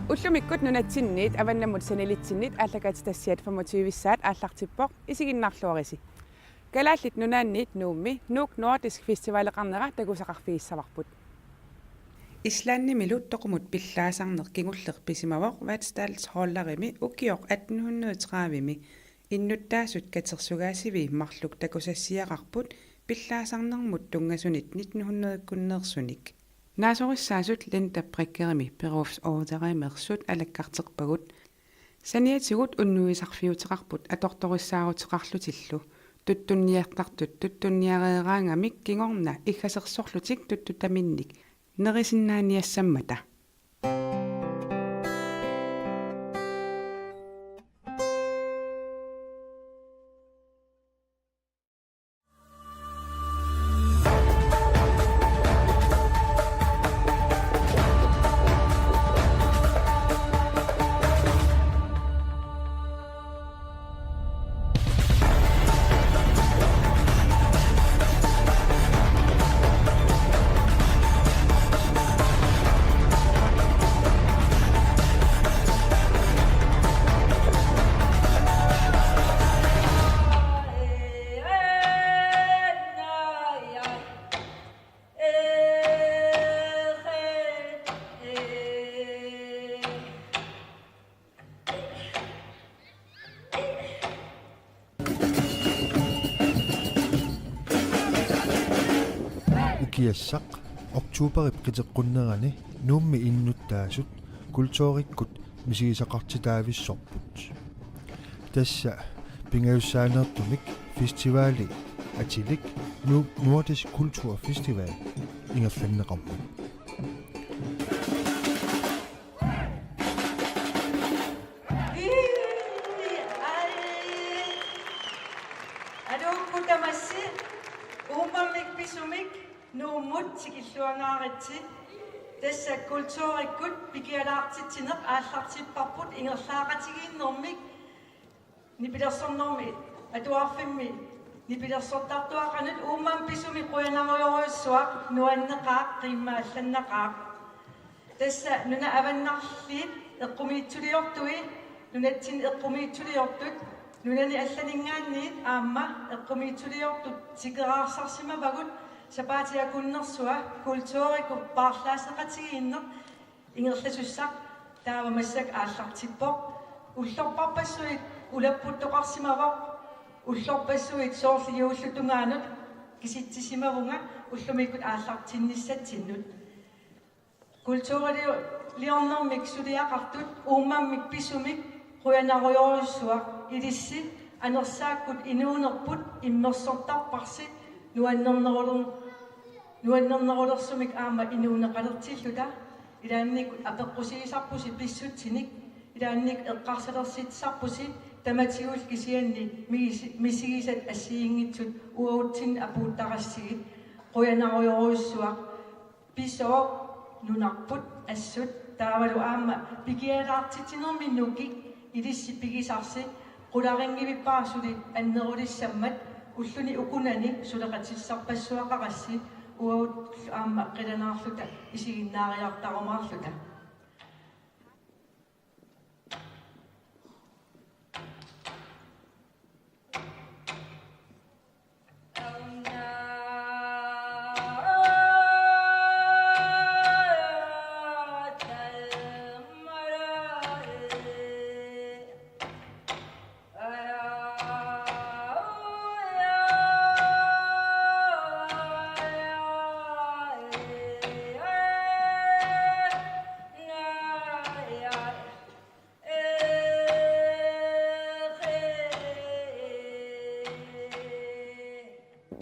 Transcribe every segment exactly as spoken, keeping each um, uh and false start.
Ullumikkut nunatsinniit avannammut sanilitsinnit aallakaatitassiat femogtyvissaat aallartippoq, isiginnaarluarisi. Kalaallit Nunaanniit Nuummi Nuuk Nordisk Festivaleqarnera takusaqarfigissavarput. Islandimilu toqumut pillaasarneq kingulleq pisimavoq Vatnsdalsholderimi ukioq atten hundrede tredive-mi innuttaasut katersugaasiviit marluk takusassiaqarput pillaasarnermut tunngasunit nitten hundrede-kkunneersunik. Naasorissaasut Linda Brickerimi Berufsorderimeersut alakkarterpagut. Saniatigut unnuisarfiuteqarput atortorissaaruteqarlutillu. Tuttunniartartut tuttunniareeraangamik kingorna iggasersorlutik tuttutaminnik nerisinnaaniassammata. Ukiassaq oktoberip qiteqqunnerani Nuummi innuttaasut kulturikkut misigisaqartitaavissorput. Tassa pingajussaanertumik festivali atilik Nuuk Nordisk Kulturfestival ingerlanneqarpoq. Aluukkut tamassi uummammik pisumik Nuummut tikilluangaaritsi. Tassa kulturikkut pikialaartitsineq aallartipparput ingerlaaqatigiinnermik nipilersornermi atuarfimmi nipilersortartuaqanut uummammik pisumik qujanarujorujussuaq, nuanneqaaq, qiimmaallannaqaaq. Tassa nunat avannarliit eqqumiitsuliortui, nunatsinni eqqumiitsuliortut, nunani allaninngaanniit aamma eqqumiitsuliortut tikeraarsarsimavagut sapaatip akunnersua kulturikkut paarlaasseqatigiinneq ingerlasussaq taava massakkut aallartippoq. Ullorparpassuit ulapputtoqarsimavoq. Ullorpassuit soorlu juullup tungaanut kisitsisimavunga ullumikkut aallartinnissatsinnut. Kulturiliornermik suliaqartut uummammik pisumik qujanarujorujussuaq, ilissi anersaakkut inuunerput immersortarparsi nuannerneruler-, nuannernerulersumik aamma inuuneqalertilluta. Ilaannikkut apeqqusiisarpusi pissutsinik, ilaannikkut eqqarsalersitsisarpusi tamatigut kisianni migisi-, misigisat assigiinngitsut uagutsinni apuuttarassigit. Qujanarujorujussuaq. Pisooq nunarput assut taavalu aamma pikialaartitsinermi nukik ilissi pigisarsi qularinngivippara suli annerulissammat, ulluni ukunani suleqatissarpassuaqarassi uagut aamma qilanaarluta isiginnaariartarumaarluta.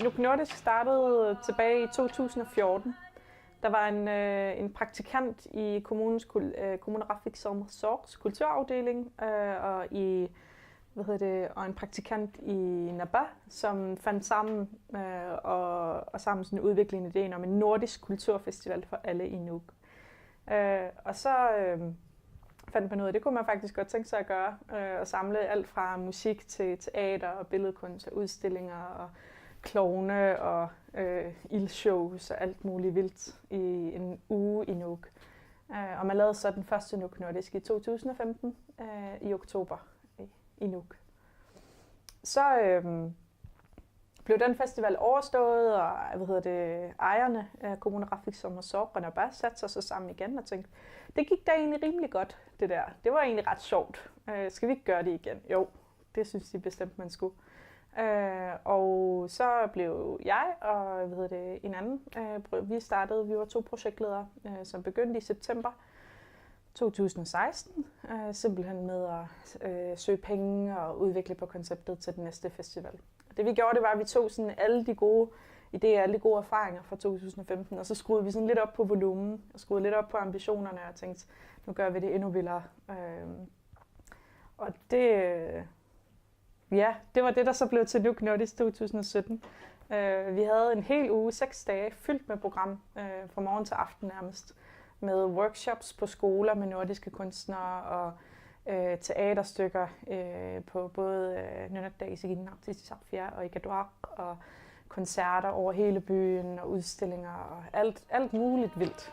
Nuuk Nordisk startede tilbage i to tusind og fjorten. Der var en, øh, en praktikant i kommunens kul-, øh, Kommuneqarfik Sermersoorts kulturafdeling, øh, og i, hvad hedder det, og en praktikant i NABA, som fandt sammen, øh, og, og sammen sådan udviklede en idé om en nordisk kulturfestival for alle i Nuuk. Øh, og så, øh, fandt man ud af, at det kunne man faktisk godt tænke sig at gøre, øh, at samle alt fra musik til teater og billedkunst og udstillinger og klovne og, øh, ildshows og alt muligt vildt i en uge i Nuuk. Øh, og man lavede så den første Nuuk Nordisk i to tusind og femten, øh, i oktober i, i Nuuk. Så øhm, blev den festival overstået, og hvad hedder det, ejerne af Kommune Qaffik, som var Sooqqan og Bas, satte sig så sammen igen og tænkte, det gik da egentlig rimelig godt, det der. Det var egentlig ret sjovt. Øh, skal vi ikke gøre det igen? Jo, det synes de bestemt, man skulle. Øh, og så blev jeg og hvad hedder det, en anden, øh, vi startede, vi var to projektledere, øh, som begyndte i september to tusind og seksten, øh, simpelthen med at øh, søge penge og udvikle på konceptet til den næste festival. Og det vi gjorde, det var, at vi tog sådan alle de gode idéer, alle de gode erfaringer fra to tusind og femten, og så skruede vi sådan lidt op på volumen, og skruede lidt op på ambitionerne, og tænkte, nu gør vi det endnu vildere. Øh, og det, ja, det var det, der så blev til Nuuk Nordisk to tusind og sytten. Øh, vi havde en hel uge, seks dage, fyldt med program, øh, fra morgen til aften nærmest, med workshops på skoler med nordiske kunstnere og øh, teaterstykker øh, på både øh, Nunatta Isiginnaartitsisarfia og i Qaqortoq, og koncerter over hele byen og udstillinger og alt, alt muligt vildt.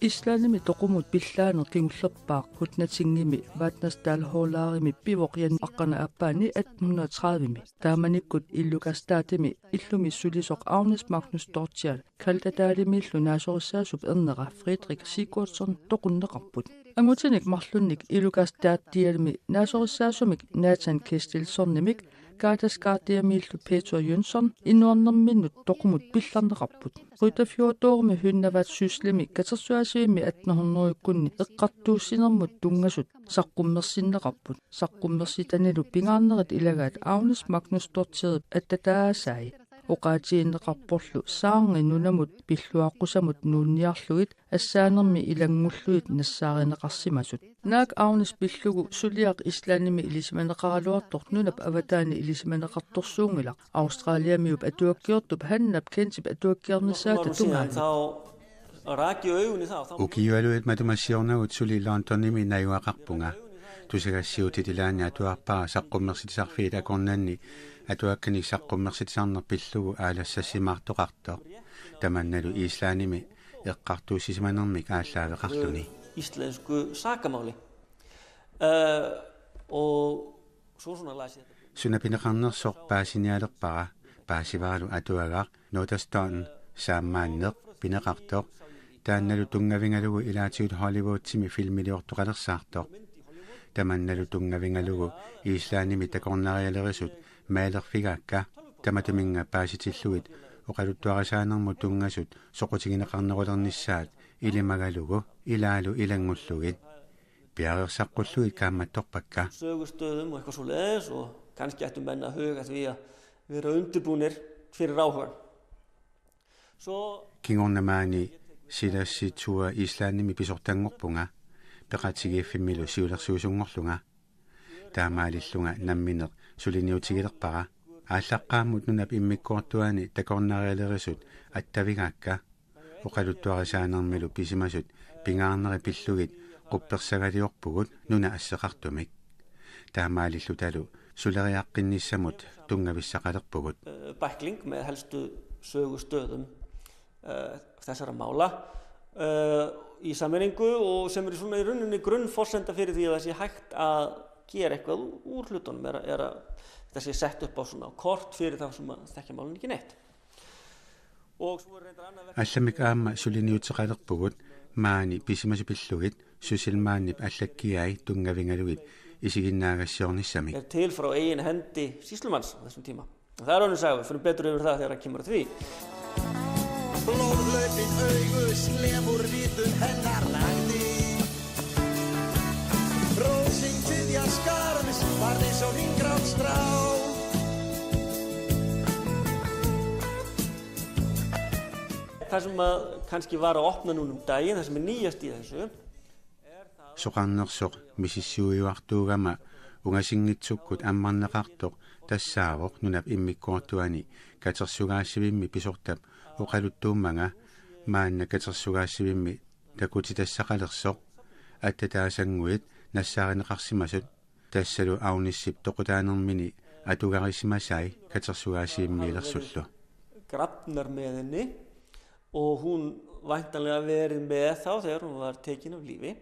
Islandimi toqumut pillaaneq kingullerpaaq Gutnatingimi Vatnsdalhólarimi pivoq januaarip aqqaneq-aappaani atten hundrede og tredive-mi. Taamanikkut Ilulissatimi illumi sulisoq Agnes Magnusdóttir Kaldadalimiillu naasorissaasup ernera Friðrik Sigurðsson toqunneqarput. Angutinik marlunnik Ilulissatimi naasorissaasumik Nathan Ketilssonimik Kaataskartiamiillu Petur Jønsson inuarnerminnut toqumut pillarneqarput. Ryttarfjörðurimi Húnavallssýslumi katersugaasivimmi atten hundrede-kkunni eqqartuussinermut tunngasut saqqummersinneqarput. Saqqummersitanilu pingaarnerit ilagaat Agnes Magnusdóttirip attataasai. Oqaatigineqarporlu saarngi nunamut pilluaqqusamut nuunniarlugit assaanermi ilanngullugit nassaarineqarsimasut. Naak Agnes pillugu suliaq Islandimi ilisimaneqaraluartoq nunap avataani ilisimaneqartorsuunngilaq, Australiamiup atuakkiortup Hannah Kentip atuakkiornissaata tungaanut. Ukiualuit matuma siornagut suli Londonimi najugaqarpunga. Tusagassiuutit ilaanni atuarpara saqqummersitisarfiit akornanni atuakkanik saqqummersitisarneq pillugu aalassassimaartoqartoq. Tamannalu Islandimi eqqartuussisimanermik aallaaveqarluni. Íslensku sakamáli. Eh, og Suna pineqarnersoq paasinialerpara, paasivaralu atuagaq Norðurstjørnan, saammaanneq pineqartoq, taannalu tunngavigalugu ilaatigut Hollywoodimi filmiliortoqalersaartoq. Tamannalu tunngavigalugu Islandimi takornarialerisut maalerfigaakka, tamatuminnga paasitillugit oqaluttuarisaanermut tunngasut soqutigineqarnerulernissaat ilimagalugu ilaalu ilanngullugit. Piareersaqqullugit kaammattorpakka. Sögustöðum og eitthvað svoleiðis og kannski ættu menn að huga því að vera undirbúnir fyrir áhugann. Kingorna maani silassitsua Islandimi pisortanngorpunga, peqatigiiffimmilu siulersuisunngorlunga. Taamaalillunga nammineq suliniutigilerpara, aallaqqaammut nunap immikkoortuani takornarialerisut attavigaakka. Oqaluttuarisaanermilu pisimasut pingaarnerit pillugit quppersagaliorpugut nuna asseqartumik. Taamaalillutalu suleriaqqinnissamut tunngavissaqalerpugut. Eh, bækling með helstu sögustöðum, eh, þessara mála, eh, í sameiningu og sem er svona í rauninni grunnforsenda fyrir því að það sé hægt að gera eitthvað úr hlutunum er, er að það sé sett upp á svona kort fyrir þá sem að þekkja málin ekki neitt. Allamik aamma suliniuteqalerpugut maani pisimasut pillugit Sussilmannip allakkiai tunngavigalugit isiginnaagassiornissamik. Er til frá eigin hendi sýslumanns á þessum tíma. Og það er önnur saga, við förum betur yfir það þegar kemur að því. Blóðhlaupin augu slefur vitund hennar lagði. Kannski var á opna núna um daginn, tað sem er nýjast í þessu. Soqarnersoq misissuiuartuugama ungasinngitsukkut ammarneqartoq tassaavoq nunap immikkoortuani katersugaasivimmi pisortap oqaluttuummanga maanna katersugaasivimmi takutitassaqalersoq attataasanguit nassaarineqarsimasut tassalu Agnesip toqutaanermini atugarisimasai katersugaasivimmiilersullu. Grafnar með henni og hún væntanlega verið með, þá, þegar hún var tekin af lífi,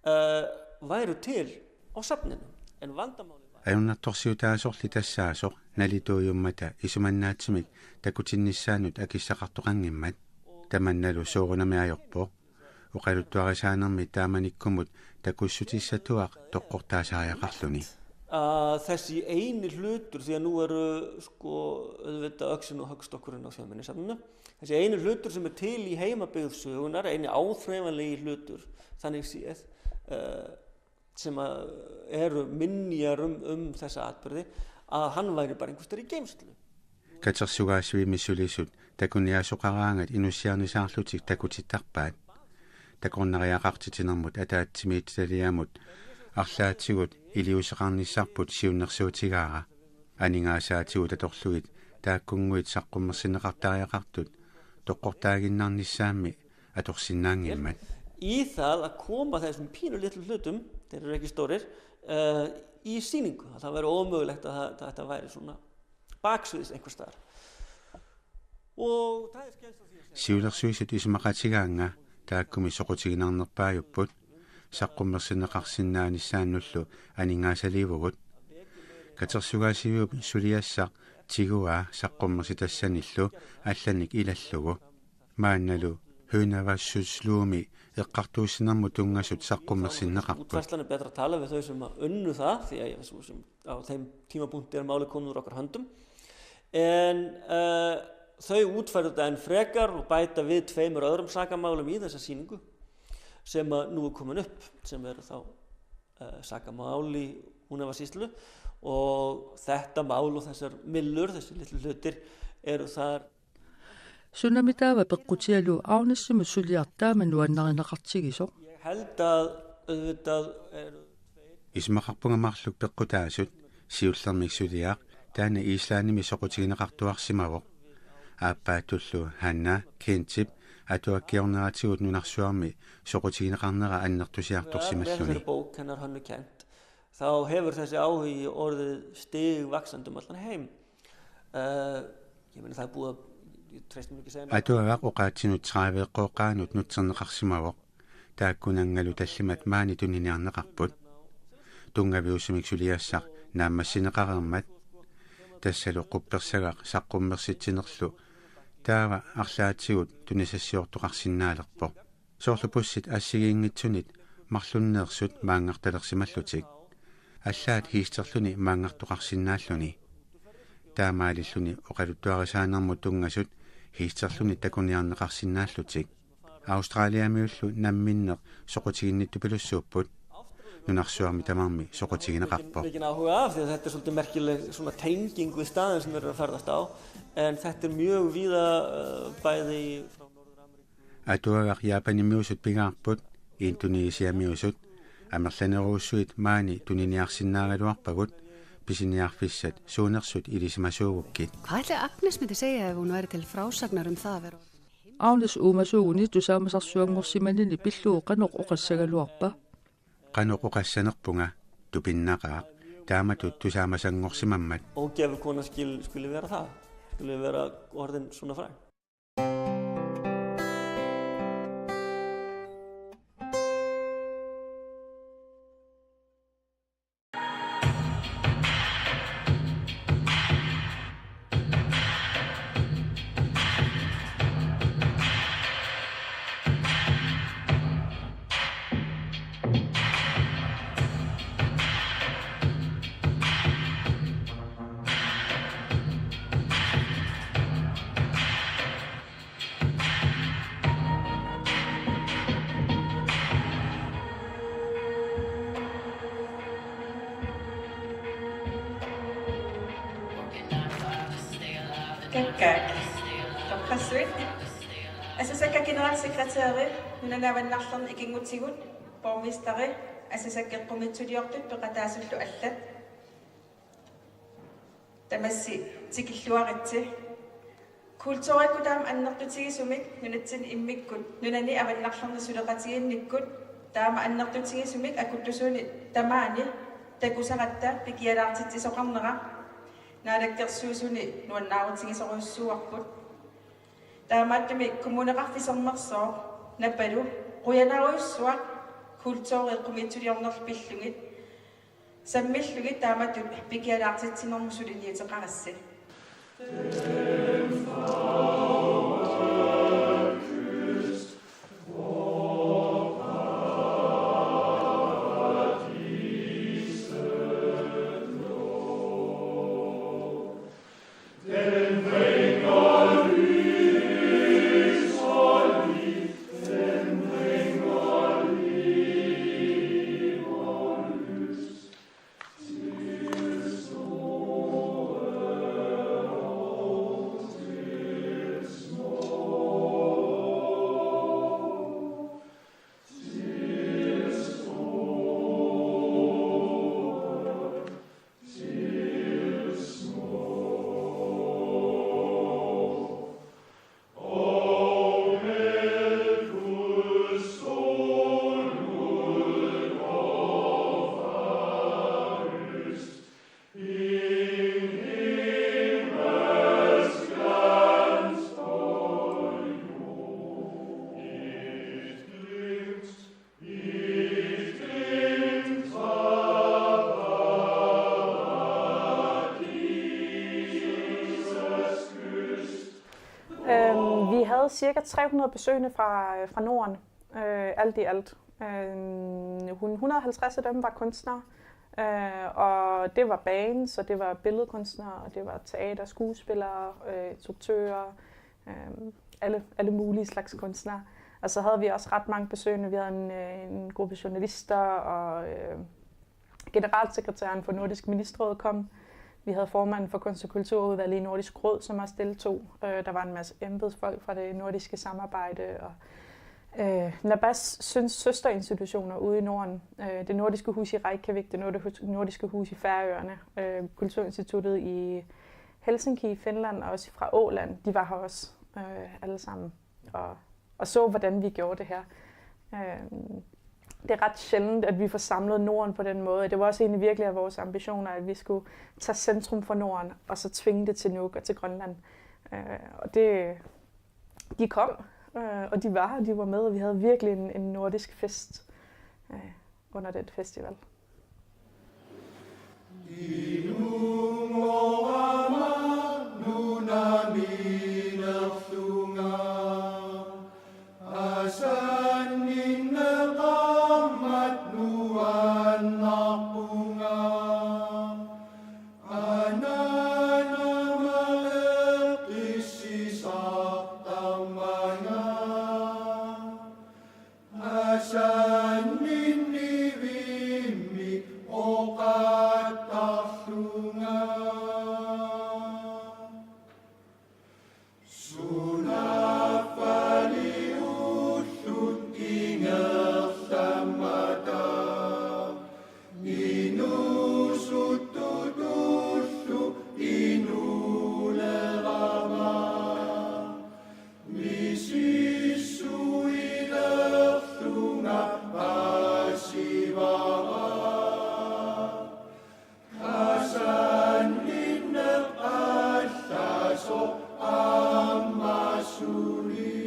uh, væru til á safninu. En vandamálið var Ajornartorsiutaasorli tassaasoq nalituujummata isumannaatsimik takutinnissaannut akissaqartoqanngimmat. Tamannalu soorunami ajorpoq. Oqaluttuarisaanermi taamanikkumut takussutissatuaq toqqortaasariaqarluni. Aa, Þessi eini hlutur, því að nú eru, sko, auðvitað öxin og höggstokkurinn á Þjóðminjasafninu. Þessi eini hlutur sem er til í heimabyggð sögunnar, eini áþreifanlegi hlutur, þannig séð, uh, sem eru minjar um, um þessa atburði, að hann væri bara einhvers staðar í geymslu. Katersugaasivimmi sulisut takuniaasoqaraangat inussiarnisaarlutik takutittarpaat. Takornariaqartitsinermut ataatsimiititaliamut arlaatigut iliuuseqarnissarput siunnersuutigaara. Aningaasaatigut atorlugit taakkunnguit saqqummersinneqartariaqartut toqqortaaginnarnissaammi atorsinnaanngimmat. Í það að koma þessum pínu litlu hlutum, þeir eru ekki stórir, uh, í sýningu. Að það væri ómögulegt að, að, væri svona baksviðs einhvers staðar. Og Siulersuisut isumaqatigaannga taakkumi soqutiginarnerpaajupput, saqqummersinneqarsinnaanissaannullu aningaasaliivugut. Katersugaasiviup suliassaq tiguaa saqqummersitassanillu allanik ilallugu. Maannalu Húnavassuslúmi eqqartuussinermut tunngasut saqqummersinneqarput. Útfærslan er betra tala við þau sem unnu það, því að á, sem, á, tímabúnti er málið komið úr okkar höndum. En uh, Þau útfæra þetta enn frekar og bæta við tveimur öðrum sakamálum í þessa sýningu sem nú er komin upp, sem eru þá uh, sakamál í Húnavasýslu, og þetta mál og þessar myllur, þessir litlu hlutir, eru þar. Sunamitaava peqqutialu Agnesimut suliartaama nuannarineqartigisoq. Held að auðvitað eru Isumaqarpunga marluk peqqutaasut, siullermik suliaq taanna Islandimi soqutigineqartuarsimavoq. Aappaattullu Hanna Kentip atuakkiorneratigut nunarsuarmi soqutigineqarnera annertusiartorsimalluni. Bók hennar Hönnu Kent, Þá hefur þessi áhugi orðið stigvaxandi um allan heim. Uh, Ég meina, það er búið. Atuagaq oqaatsinut tredive-eqqooqqaanut nutserneqarsimavoq. Taakkunanngalu tallimat maani tuniniarneqarput. Tunngaviusumik suliassaq naammassineqareermat. Tassalu quppersagaq saqqummersitsinerlu taava arlaatigut tunisassiortoqarsinnaalerpoq. Soorlu bussit assigiinngitsunit marlunneersut maanngartalersimallutik. Allaat hiisterluni maanngartoqarsinnaalluni. Taamaalilluni oqaluttuarisaanermut tunngasut hiisterluni takuniarneqarsinnaallutik. Australiamiullu namminneq soqutiginnittupilussuupput. Nunarsuarmi tamarmi soqutigineqarpoq. Mikinn áhuga af, Því að þetta er svolítið merkileg svona tenging við staðinn sem við erum að ferðast á. En þetta er mjög víða, uh, bæði í Atuagaq Japanimiusut pingaarput, Indonesiamiusut, amerlanerujussuit maani tuniniarsinnaagaluarpagut, pisiniarfissat suunersut ilisimasuugukkit. Hvad ætli Agnes myndi segja ef hún væri til frásagnar um það að vera orðin Agnes uumasuuguni tusaamasarsuanngorsimanini pillugu qanoq oqassagaluarpa? Qanoq oqassanerpunga, tupinnaqaaq, taamatut tusaamasanngorssimammat. Ógæfukona skil, skuli vera það, skuli vera orðin svona fræg. Kakkaak. Toqqassuit. Asasakka generalsekretæri, nunani avannarlerni ikinngutigut, borgmesteri, asasakka eqqumiitsuliortut peqataasullu allat. Tamassi tikilluaritsi. Kulturikkut taama annertutigisumik nunatsinni immikkut, nunani avannarlerni suleqatigiinnikkut taama annertutigisumik akuttusuuni tamaani takusaratta pikialaartitsisoqarnera Naalakkersuisuni nuannaarutigisorujussuuarput. Taamaattumik Kommuneqarfik Sermersooq Napalu qujanarujussuaq kulturi eqqumiitsuliornerlu pillugit, sammillugit taamatut pikialaartitsinermut suliniuteqarassi. Øhm, vi havde cirka tre hundrede besøgende fra, fra Norden, øh, alt i alt. Øhm, hun-, hundrede og halvtreds af dem var kunstnere, øh, og det var bands, og det var billedkunstnere, og det var teater, skuespillere, øh, instruktører, øh, alle, alle mulige slags kunstnere. Og så havde vi også ret mange besøgende. Vi havde en, øh, en gruppe journalister og, øh, generalsekretæren for Nordisk Ministerråd kom. Vi havde formanden for Kunst- og Kulturudvalget i Nordisk Råd, som også deltog. Øh, der var en masse embedsfolk fra det nordiske samarbejde, og, øh, Nabas søns-, søsterinstitutioner ude i Norden. Øh, det nordiske hus i Reykjavik, det nordi-, nordiske hus i Færøerne, øh, Kulturinstituttet i Helsinki i Finland, og også fra Åland, de var her også, øh, alle sammen. Og, og så, hvordan vi gjorde det her. Øhm, det er ret sjældent, at vi får samlet Norden på den måde. Det var også en af virkelig af vores ambitioner, at vi skulle tage centrum for Norden, og så tvinge det til Nuuk og til Grønland. Øh, og det, de kom, øh, og de var her, de var med, og vi havde virkelig en, en nordisk fest, øh, under den festival. Inungorama nunaminerlunga, asanninneqarmat nuannarpunga, anaanama eqqissisartarmanga. Asanninnivimmik oqattarlunga. Sunaaffa ullut ingerlammata, inuusuttutullu inuulerama. Misissuilerlunga paasivara, asanninneq allasoq aamma suli.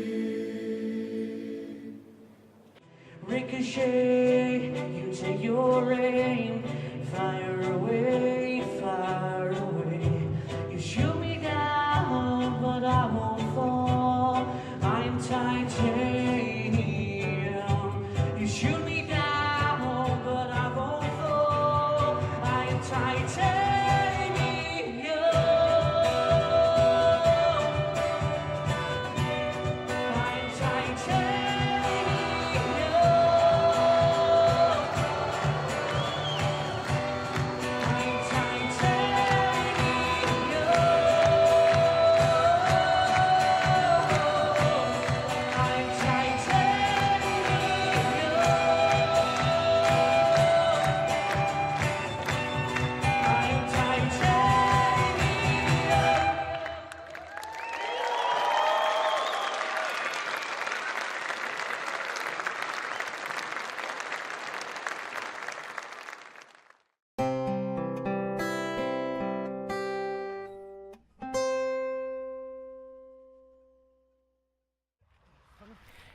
Ricochet, you take your aim, fire away, fire away. You shoot me down, but I won't fall. I am titanium. You shoot me down, but I won't fall. I am titanium.